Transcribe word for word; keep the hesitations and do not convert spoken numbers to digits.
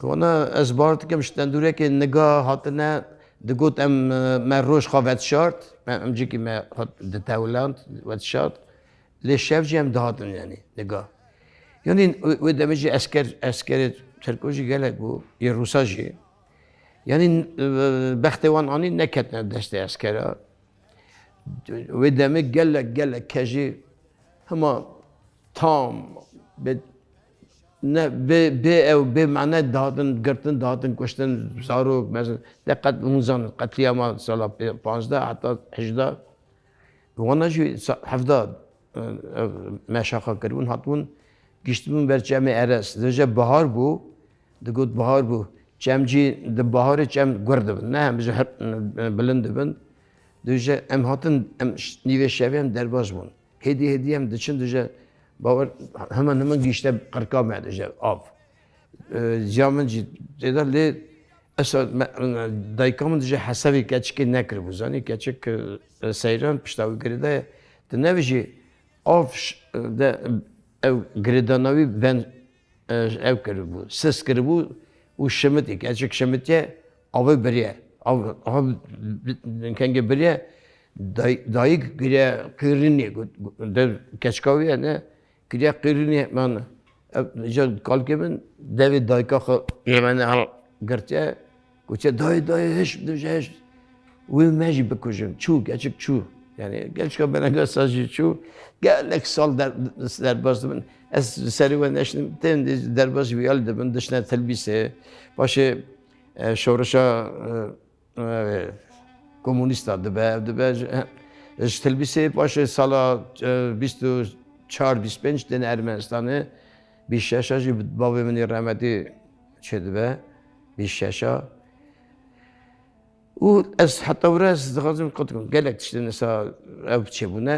Wana ez bar dikim ji tendûrekê niga hatine, digot em, e, me roj xwe vetişart, me, em cîkî me xwe ditewiland, vetişart. Lê şev jî em dihatin, yanî, niga. Yanî wê, wê demê jî esker, eskerê Tirko jî gelek bû, yê Rûsa jî. Yanî, e, bextê wan anî neketine destê eskera. Wê demê gelek, gelek kejî hema tam bê, ne, bê, bê ew, bê mane dihatin girtin, dihatin kuştin, zarok, mesela, de qet hûn zanin, qetliyama sala pê-, panzdeh heta hejdeh. Wana jî sa-, hevdeh, e, ev meşaxa kiribûn, hatibûn, giştibûn ber çemê Eres. Dije bihar bû, digot bihar bû. Çem jî di biharê çem gur dibin. Ne hemî ji her, e, bilind dibin. Dije em hatin, em ş-, nîvê şevê em derbas bûn. Hêdî hêdî em diçin dije, bawer, hemen hemen gişte qirka me dije av. E, ziya min jî tê de lê esa me, dayika min dije hesabê keçikê nekiribû. Zanî keçik, e, seyran pişta wî girêdaye. Di nev jî av ş-, de ew girêdana wî ben, e, ew kiribû, sis kiribû û şimitî, keçik şimitiye, avê biriye. Av, av bi-, kengê biriye, day-, dayik giriye qîrinê, got, got, de keçika wî ye ne, giriye qîrinê, man, ev, îca kalkê min, devê dayika xwe yemene hal girtiye, gotiye, dayê, dayê, hişt, dije hişt. Wê me jî bikujin. Çû, keçik çû. Yani, keçika Benegasa jî çû. Gelek sal der-, derbas dibin. Ez serê we neştim. Tên de derbas wî al dibin. Dişne Tilbîsê. Paşê, e, şorişa, e, e, komûnîsta dibe, ev dibe. Ji, e, ji Tilbîsê paşê sala, e, bîst û çar bîst pênc tên Ermenistanê. Bîst şeş jî bavê min ê rehmetî çêdibe. Bîst şeş. Û ez heta wira ez dixwazim qut kim. Gelek tiştên esa ev çêbûne.